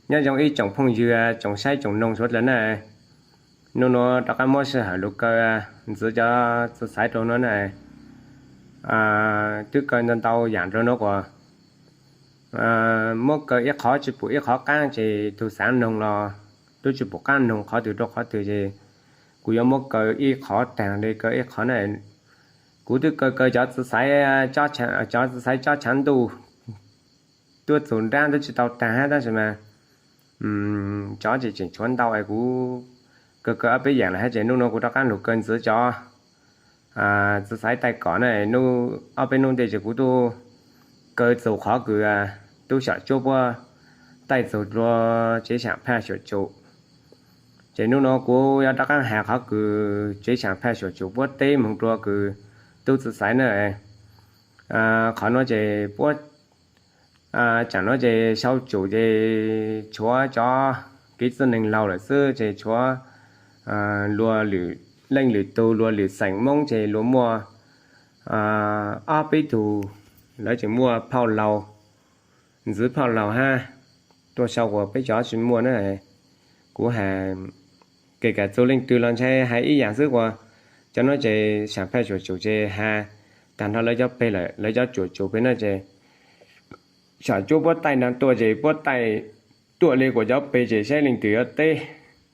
Nyob zoo ib tsoom phooj ywg, tsoom saib tsoom noog suav dlawg na. Nub nuav rov qab muab sij hawm lug kaw ntxiv cov txiv xaiv rua nuav na. Twb kaw ntau ntau yaam rua nuav kuas muab kaw ib qhov tsi pum ib qhov qaab ces tug xaav noog los tub tsi pum qaab noog qhov twg rua qhov twg ces kuv yuav muab kaw ib qhov taag le kaw ib qhov na. Kuv twb kaw kaw cov txiv xaiv, cov txiv xaiv cob tshaav ntuj tuab txug nraab tub tsi tau taag hab tab sis mas cov tseem tshuav ntau es kuv kaw kaw ob peb yaam lawm hab ces nub nuav kuv rov qaab lug kaw ntxiv cov txiv xaiv taij kom na. Nub ob peb nub ntej ces kuv tub kaw txug qhov kws tub xyom cuab puab taij txug dlua tsev xyaam phaj xyuam cum. Ces nub nuav kuv yuav rov qaab has qhov kws tsev xyaam phaj xyuam cum puab teb moog rua kws tub txiv xaiv na. Qhov nuav ces puab, tsaam nuav ces sau cum ces tshuav cov kev txwj neeg laug lawm xwb ces tshuav luag lwm leej lwm tug luag lwm xeem Moob ces luag muaj ob peb tug, lawv tseem muaj phauj laug, ntxiv phauj laug hab tuaj sau uas peb cov tsi muaj na. Kuv has kev kam txug leej twg los ntshai hais ib yaam xwb uas cov nuav ces xyaam phaj xyuam cum ces has taag nrho lawv cov peg lawm lawv cov cuam cum peg na ces xyaam cuab puab taij nraag tuaj ces puab taij tuaj le kuas cov peg ces saib leej twg yuav teb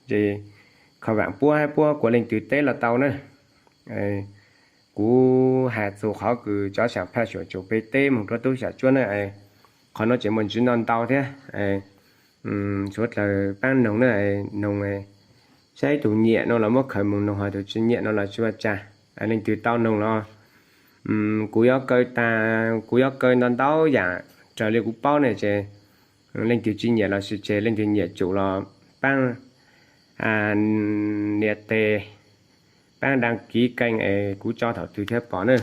ces kho vaam puab hab puab kuas leej twg teb los tau na. Kuv has txug qhov kws cov xyaam phaj xyuam cum peg teb moog rua tub xyaam cuab na. Qhov nuav ces muaj ntsis noj ntau thiab. Suav dlawg paab noog na, noog saib tug nyiam no los muab khaws moog noog, hos tug tsi nyiam no los tsi ua cas. Leej twg tau noog los kuv yuav kaw taag, kuv yuav kaw ntau ntau yaam raws li kuv paub ne ces leej twg tsi nyiam los sis tseg, leej twg nyiam cum los paab nias tes, paab đăng ký kênh es kuv tso thaum twg thiaj pom na.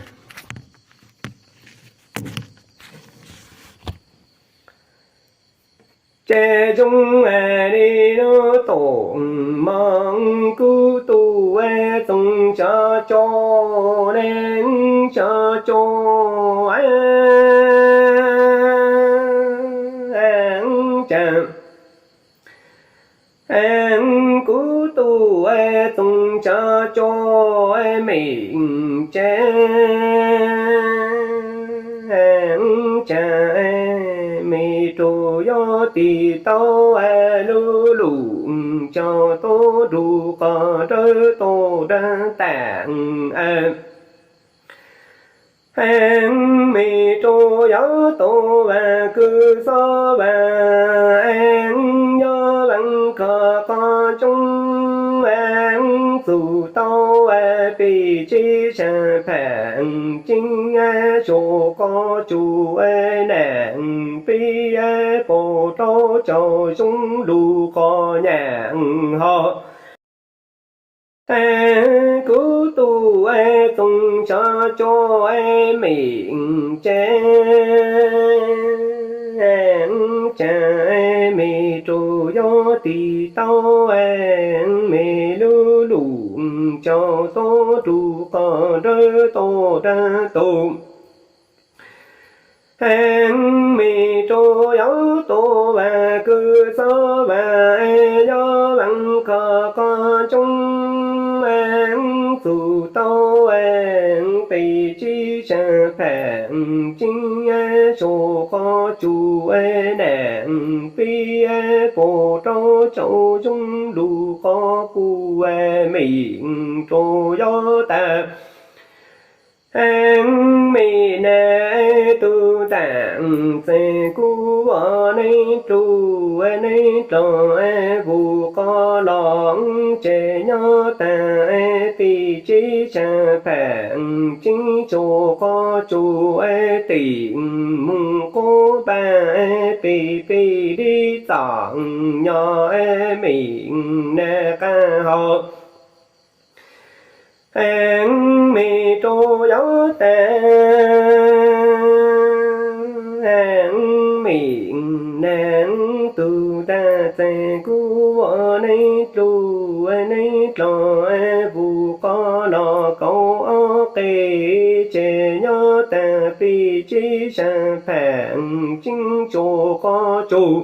Ces zoo li lub toom mom kuv tub Txoov Tshav Tsua, Tshav Tsua, cas kuv tub Txoov Tshav Tsua, mej tsev cas mej rua yuav tis tau lub lum coj tuaj nrug qhov dawb tau dawb tas. Mej rua yuav tau vas kws xob vas, yuav vas kho qhov coob, txug tau peb tsev xyaam phaj ceeb, xyuas qhov tsua nam peb pom rau tsaus zoo lug qhov nyam hov. Kuv tub Txoov Tshav Tsua, mej tsev cas mej rua yuav tis tau mej lub lum coj tuaj nrug qhov dawb tau dawb tug. Mej rua yuav tau vas kws xob vas, yuav vas kho qhov coob, txug tau peb tsev xyaam phaj ceeb, xyuas qhov tsua nam peb pom rau tsaus zoo lug qhov kuv mej rua yuav tas. Mej nam tub txaam txeeg kuv ua neej rua neej dlua, vus qhov los tsev nyob tas peb tsev xyaam phaj ceeb, xyuas qhov tsua tim moog qub npaj peb peb li txom nyom mej nam qab hov. Mej rua yuav tas, mej nam tub txaam txeeg kuv ua neej rua neej dlua, vus qhov los kaum ob qe tsev nyob tas peb tsev xyaam phaj ceeb, xyuas qhov tsua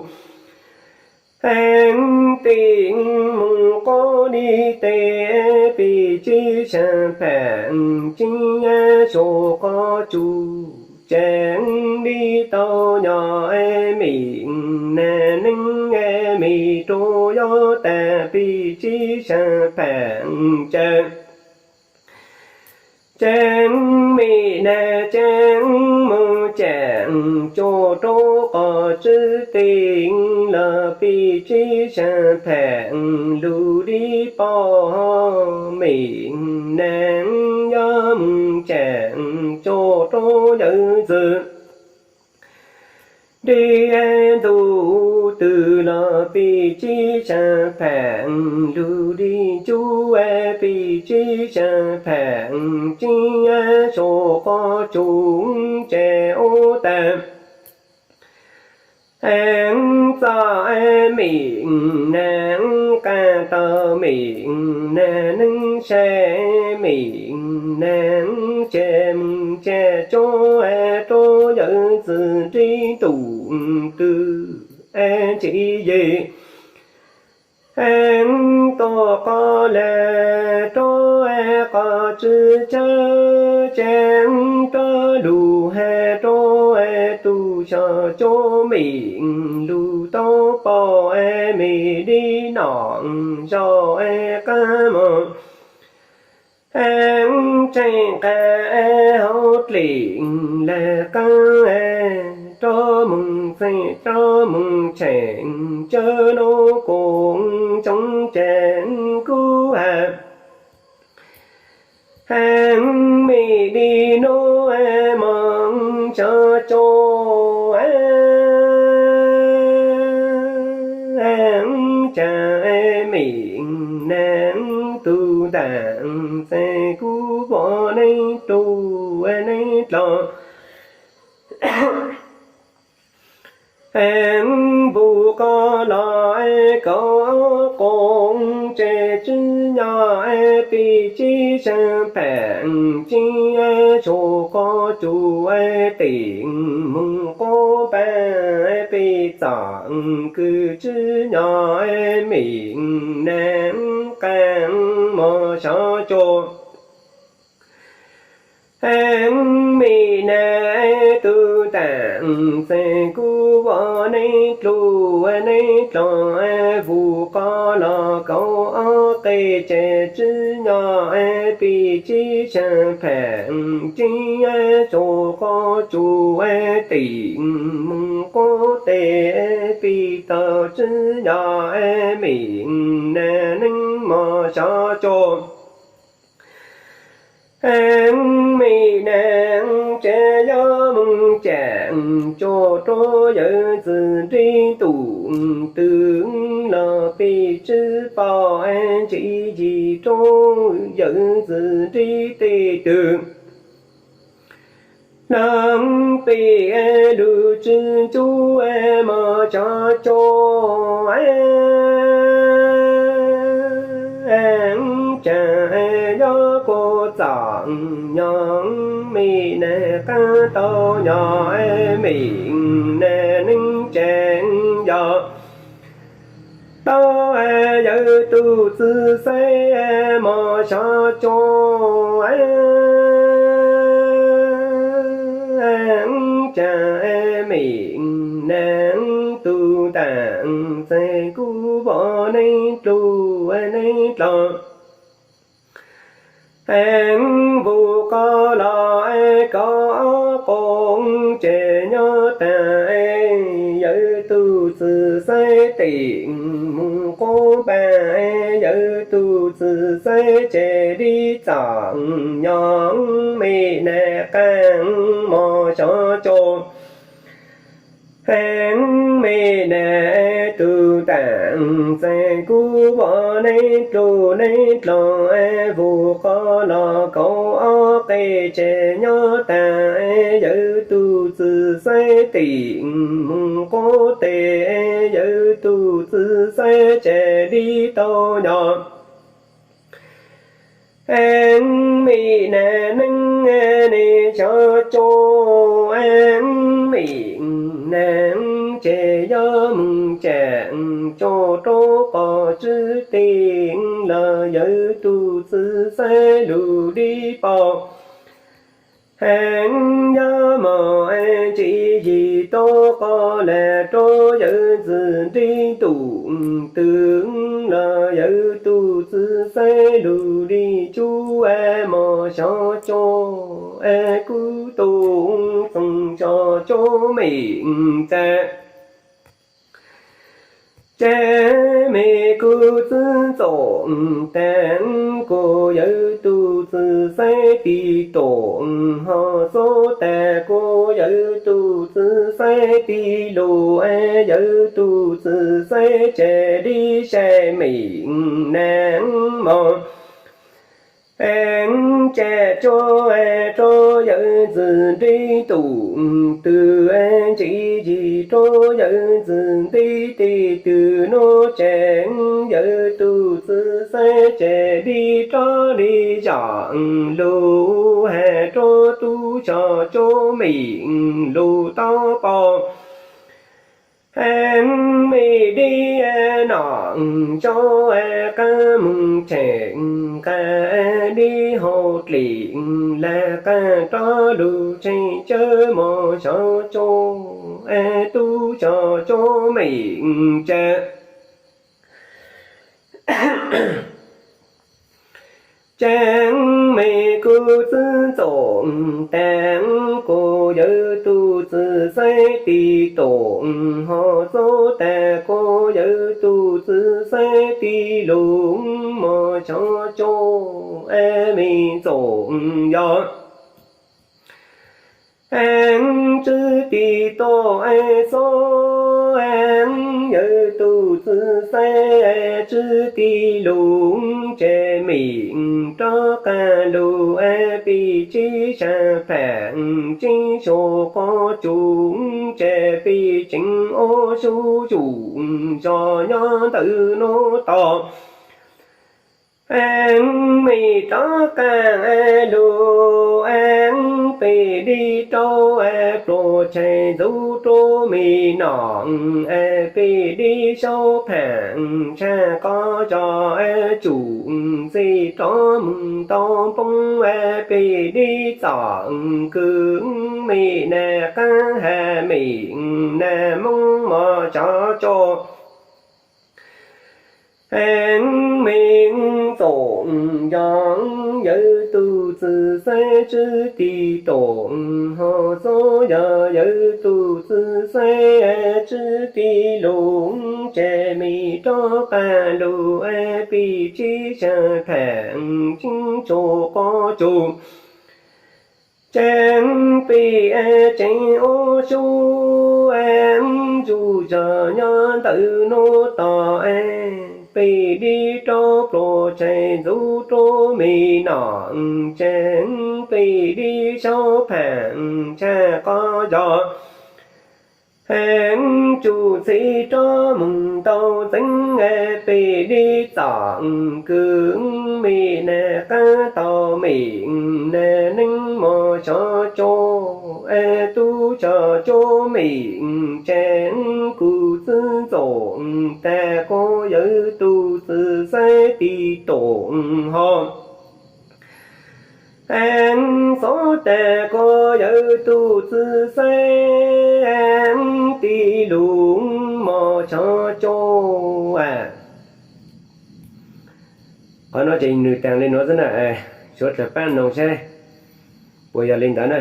Eev tim moog quab li tes, pim tsib sab pham tseeb saum qhov tsua. Tseeb li tau nyob mim neeg neeb, mim rua yuav tag pim tsib sab pham tseeb. Tseeb mim neeg tseeb moog tseem cuag rua qhov tswb teg, lawv pim tsib sab pham lug li pom. Mim neeg yuav moog tseem cuag rua yawm ntxwg nrig ntuj twg, lawv pim tsib sab pham lug li cub, pim tsib sab pham tseeb saum qhov tsua. Tseeb ua tag eev txom mim neeg qaab tau, mim neeg neeb saib, mim neeg tseem moog tseem cuag rua yawm ntxwg nrig ntuj twg ntsis yig. Eev tuam qhov lawm rua qhov tswb tshawb, tseeb rua lug has rua tug xyov cuab, mim lug tau pom mim li nom zaum qaab mog. Eev tseem qaab hauv dlim lawm qaab, rua moog txheem rua moog tseem cawv nuav kuv ntsoov tseem kub has. Eev mim li nuav moog xyov cuab, eev tsaam mim neeg tug ntaam, txeev kuv pom neeb dlua neeb dloo. Eev npug qhov los kaum ob qoom, tseem tswb nyob pim tsib sab pham tseeb, saum qhov tsua tim moog quab npaag, pim txom kws tswb nyob mim neeg qaab mog xyov cuab. Eev mim neeg tug ntaam, txeev kuv pom neeb dlua neeb dloo, npug qhov los kaum ob qe, tseem tswb nyob pim tsib sab pham tseeb, saum qhov tsua tim moog quab teg, pim tau tswb nyob mim neeg neeb mog xyov cuab. Eev mim neeg tseem yuav moog tseem cuag rua yawm ntxwg nrig ntuj twg, lawv pim tsib pom ntsis yig rua yawm ntxwg nrig tej twg. Lawv pim lug tswb cuab mog xyov cuab, tsaam yuav kuas txom nyog mim neeg qaab tau nyob mim neeg neeb tseem yog tau yawm tug txwv xaiv mog xyov cuab, tsaam mim neeg tug ntaam, txeev kuv pom neeb dlua neeb dloo. Eev npug qhov los kaum ob qoom, tseem nyob taag yawm tug txwv xaiv tim moog quab npaag, yawm tug txwv xaiv tseem li txom nyog mim neeg qaab mog xyov cuab. Eev mim neeg tug ntaam, txeev kuv pom neeb dlua neeb dloo, npug qhov los kaum ob qe, tseem nyob taag yawm tug txwv xaiv tim moog quab teg, yawm tug txwv xaiv tseem li tau nyob. Eev mim neeg neeb xyov cuab, eev mim neeg tseem yuav mus tsam coj rau qhov tswb tij los yawg tus txiv xeeb lug li pom. Heev yog mos ntsis yig tau qhov lam rau yawg ntxwg nrig ntuj twg los yawg tus txiv xeeb lug li cub mos xyov coj kuv tus txoos xyov cov mem txaj. Ces me kuv txiv txom tag kuv yawg tus txiv xeeb tig tom ho xub tag kuv yawg tus txiv xeeb tig lug, yawg tus txiv xeeb ces li sai mem neeg mos. Ev tsam coj rau yawg ntxwg nrig ntuj twg, ntsis yig rau yawg ntxwg nrig tij twg nuav ces yawg tus txiv xeeb ces li rov li zam lug has rau tub xyov cov mem lug tau pom. Mej li nom zov qab moog tshem nqa li hauv dlim lag qab rov lug tshem cawv mos xyov cov tub xyov cov mem txaj. Ces me kuv txiv txom tag kuv yawg tus txiv xeeb tig tom ho xub tag kuv yawg tus txiv xeeb tig lug mos xyov cov mem txom yog tswb tig tom xob yawg tus txiv xeeb tswb tig lug ces mem rov qab lug pib tsib sab pham tseeb xyov qhov tswv ces pib tseeb ua sub yug zog nyob ntawm nuav tos. Mej rov qab lug peb li rau pluas tshais ntxuv rau mej nom, peb li saub pham tshaj qhov zog tsum txij rov moog tau poob, peb li txom kwv mej nag qab has mej nag moob mos xyov cov mej txom yog yawg tus txiv xeeb tswb tig tom ho xub yog yawg tus txiv xeeb tswb tig lug ces mej rov qab lug pib tsib sab pham tseeb xyov qhov tswv ces peb tseeb ua sub yug zog nyob ntawm nuav tos, peb li rau pluas tshais ntxuv rau mej nom, ces peb li saub pham tshaj qhov zog tsum txij rov moog tau txeeb, peb li txom kwv mej nag qab tau mej nag neeg mos xyov cov tub xyov cov mej txaj. Kuv txiv txom tag kuv yawg tus txiv xeeb tig tom ho xub tag kuv yawg tus txiv xeeb tig lug mos xyov cov. Qhov no ces nwg taag le nuav xwb na, suav dlawg paab noog saib puas yog le ntawd na.